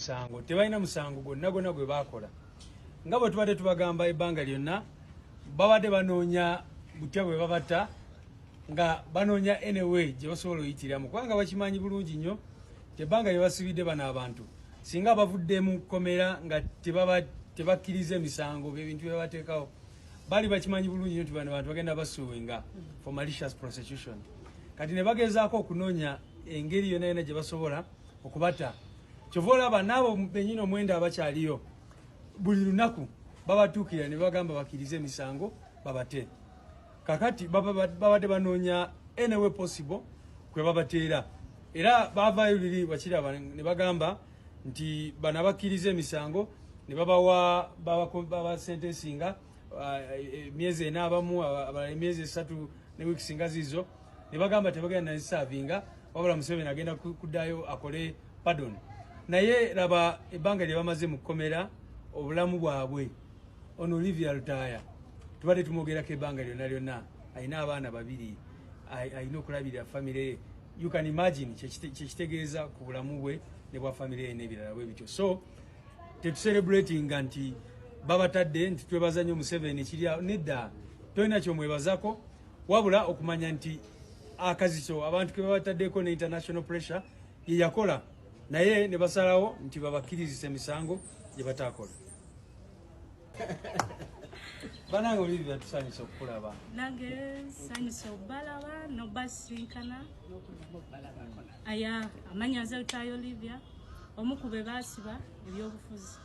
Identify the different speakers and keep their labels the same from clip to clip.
Speaker 1: emisango. Tebalina musango gwonna gwonna gwe baakola. Nga bwe tubadde tubagamba ebbanga lyonna, babadde banoonya butya bwe babata, nga banoonya anyway gye basobola oyitiramu, kubanga bakimanyi bulungi nnyo ebbanga lye basibidde bano abantu, singa bavudde mu kkomera nga tebakkiriza emisango ebintu bye bateekawo, bali bakimanyi bulungi nnyo nti bano bantu bagenda basuinga for malicious prosecution. Kati ne bagezaako okunoonya engeri yonna yonna gye basobola okubata. Kyova olaba n'abo benyini omwenda abakyaliyo, buli lunaku babatuukira ne bagamba bakkirize emisango babate. Kakati babadde banoonya anyway possible kwe babateera, era bavaayo liri bakiraba ne bagamba nti bano abakkiriza emisango ne babawa babasentensinga emyezi 4 abamu, abalala emyezi 3 ne wiiki nga zizo, ne bagamba tebagenda naziservinga, wabula Museveni agenda kuddayo akole pardon. Naye laba ebbanga lye bamaze mu kkomera, obulamu bwabwe. Ono Olivia Lutaaya tubadde tumwogerako ebbanga lyonna lyonna, alina abaana 2, alina okulabirira famire ye. You can imagine kyekitegeeza ku bulamu bwe ne bwa famire ye n'ebirala bwe bityo. So tetucelebratinga nti babatadde nti twebaza nnyo Museveni kiri nedda, tolina kyomwebazako, wabula okumanya nti akazito abantu ke babataddeko ne international pressure ye yakola, naye ne basalawo nti babakkirizisa emisango gye bataakola. Banange Olivia, tusanyusa okukulaba.
Speaker 2: Nange sanyusa okubalaba nobasisinkana. Aya, amanya nze Lutaaya Olivia, omu ku be baasiba ebyobufuzi.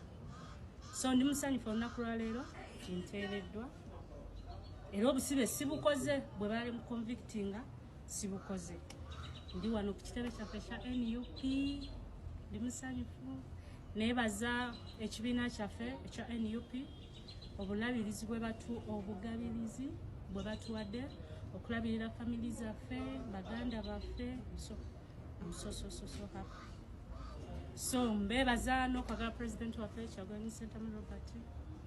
Speaker 2: So ndi musanyufu olunaku lwaleero nteereddwa, era obusibe sibukoze bwe bali mu convictinga, sibukoze. Ndi wano ku kitebe kyaffe kya NUP, ndi musanyufu. Neebaza ekibiina kyaffe ekya NUP obulabirizi bwe batu obugabirizi bwe batuwadde okulabirira family zaffe, baganda baffe. So I'm so so so so happy. So mbebaza n'okwagala president waffe Kyagulanyi Ssentamu Robert.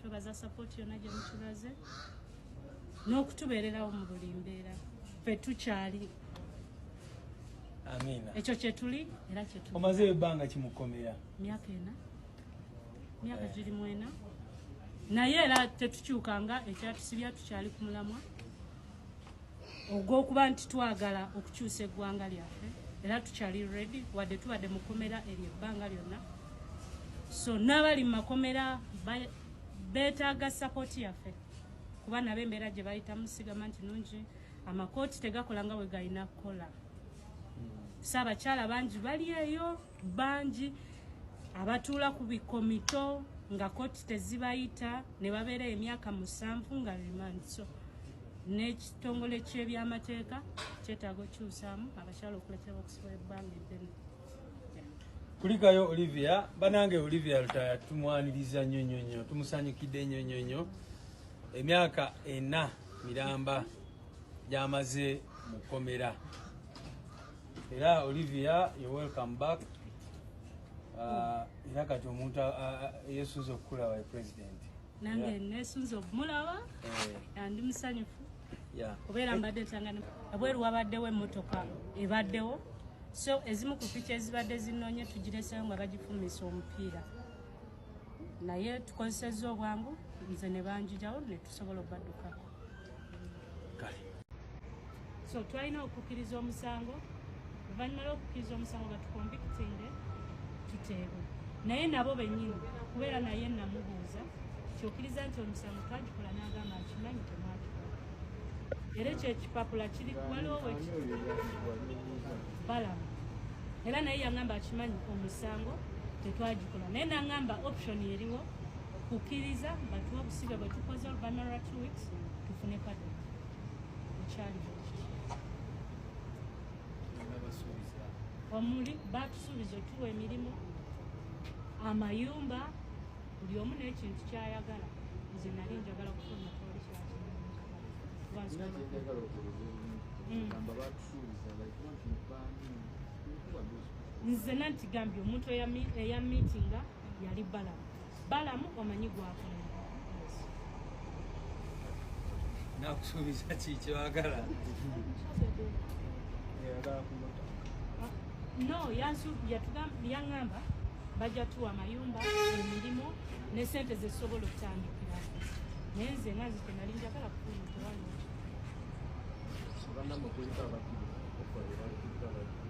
Speaker 2: Twebaza support yonna gye mutulaze n'okutubeererawo mu buli mbeera. Ffe tukyali
Speaker 1: Amiina.
Speaker 2: Ekyo kyetuli era kyetuli.
Speaker 1: Omaze ebbanga kimukomera?
Speaker 2: Myaka 4, myaka giri mu 4, naye era tetukyukanga ekyatusibya. Tukyali ku mulamwa ogw'okuba nti twagala okukyusa eggwanga lyaffe, era tukyali ready wadde tubadde mukomera eryo ebbanga lyonna. So n'abali mu makomera beetaaga support yaffe, kuba nabo embeera gye bayitamu sigamba nti nungi. Amakooti tegakola nga bwe galina kukola. So abakyala bangi bali eyo, bangi abatuula ku bikomito nga kooti tezibayita ne babeera emyaka 7 nga remand. So n'ekitongole ky'ebyamateeka kyetaaga okukyusaamu abakyala okuletera okusiba ebbanga eddene.
Speaker 1: Kulikayo Olivia. Banange, Olivia Lutaaya tumwaniriza nnyo nnyo nnyo, tumusanyukidde nnyo nnyo nnyo. Emyaka 4 miramba gy'amaze mu kkomera. Era Olivia, you welcome back. Era kati omuntu yesunze okukulaba ye president.
Speaker 2: Nange nesunze okumulaba. Ndi musanyufu kubeera mbadde ntanga ebweru, wabaddewo emmotoka ebaddewo, so ezimu ku piki ezibadde zinonye tugireseyo nga bagifumisa omupiira, naye tukozesezza obwangu nze ne banjijawo ne tusobola obaddukako.
Speaker 1: Kale.
Speaker 2: So twalina okukkiriza omusango. Oluvannyuma lw'okukkiriza omusango batuconvictinge tuteebwe, naye nabo bennyini kubeera naye namubuuza kyokkiriza nti omusango twagikola, n'agamba nkimanyi temwagikola, era ekyo ekipapula kiri waliwo balamu, era naye yaŋŋamba akimanyi omusango tetwagikola, naye naŋŋamba option eriwo kukkiriza batuwe obusibe bwe tukoze, oluvannyuma lwa 2 weeks tufune pardon. Ekyali bwekityo. Omuli batusuubiza otuwa emirimu, amayumba, buli omu n'ekintu kyayagala. Nze nali njagala kufuna tewali
Speaker 3: Kyenjagala okubuuza, gamba batusuubiza like nti baani?
Speaker 2: Nze nanti gambye omuntu eyamiitinga yali Balamu. Balamu omanyi gwakolera. Yes.
Speaker 1: Nakusuubiza ki kyewagala?
Speaker 3: Eyagala kumotoka.
Speaker 2: No, yaŋŋamba. Bajja tuwa amayumba, emirimu ne sente zesobola okutandikirako, naye nze nga nze kyenali njagala kufuna tewaliwo.
Speaker 3: Bannamwe kuliko abakkiriza okufa, kuliko abakkiriza.